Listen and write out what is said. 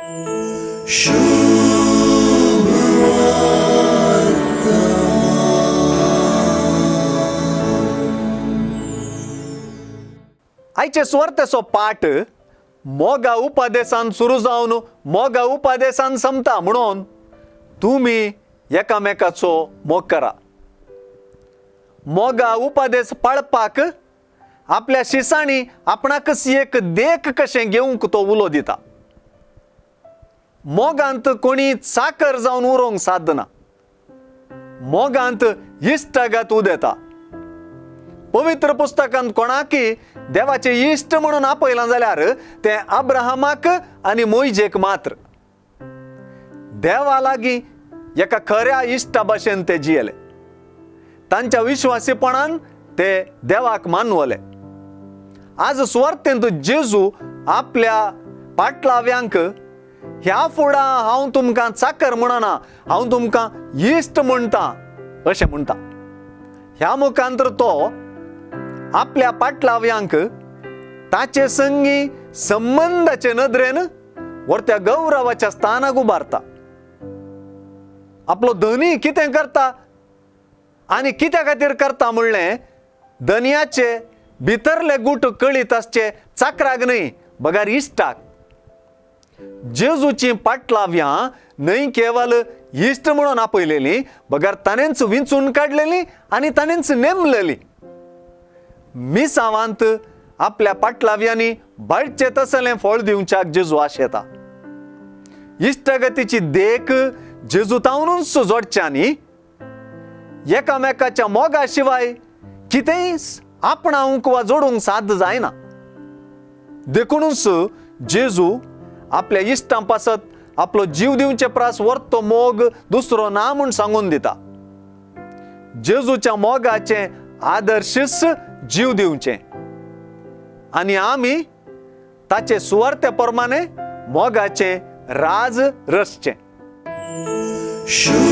आयचे सुवार्तेचो पाठ मोगा उपदेसान सुरू जावन मोगा उपदेसान संपता, म्हणून तुमी एकामेकाचो मोग करा. मोगा उपदेस पाळपाक आपल्या शिसांनी आपणाकच एक देख कशें घेवंक तो उलो दिता. मोगांत कोणी चाकर जावन उरोंक सादना, मोगांत इश्टागत उदेता. पवित्र पुस्तकांत कोणाकी देवाचे इश्ट म्हणून आपयलां जाल्यार तें अब्राहमाक आनी मोयजेक मात्र. देवा लागीं एका खऱ्या इश्टा भाशेन ते जियेले. तांच्या विश्वासीपणान ते देवाक मानवले. आज सुवार्थेंत जेजू आपल्या पाटलाव्यांक ह्या फुडां हांव तुमकां चाकर म्हणना, हांव तुमकां इश्ट म्हणटा अशें म्हणटा. ह्या मुखांतर तो आपल्या पाटलाव्यांक ताचे संगी संबंदाचे नदरेन व्हरत्या गौरवाच्या स्थानाक उबारता. आपलो धनी कितें करता आनी कित्या खातीर करता म्हणलें धनयाचे भितरले गूट कळीत आसचे चाकराक न्हय बगर इश्टाक. जेजूची पाटलाव्यां न्हय केवल इश्ट म्हणून आपयलेली बगर ताणेंच विंचून काडलेली आनी ताणेंच नेमलेली. मिसावांत आपल्या पाटलाव्यांनी बाळचे तसलें फळ दिवच्याक जेजू आशेता. इश्टागतीची देख जेजू तावनूच जोडच्यांनी एकामेकाच्या मोगा शिवाय कितेंय आपणावंक वा जोडूंक साध्य जायना. देखूनच जेजू आपल्या इश्टां पासत आपलो जीव दिवचे प्रास वर्तो मोग दुसरो ना म्हूण सांगून दिता. जेजूच्या मोगाचें आदर्शच जीव दिवचें आनी आमी ताचे सुवार्ते प्रमाणे मोगाचें राज रचचें. शुभ.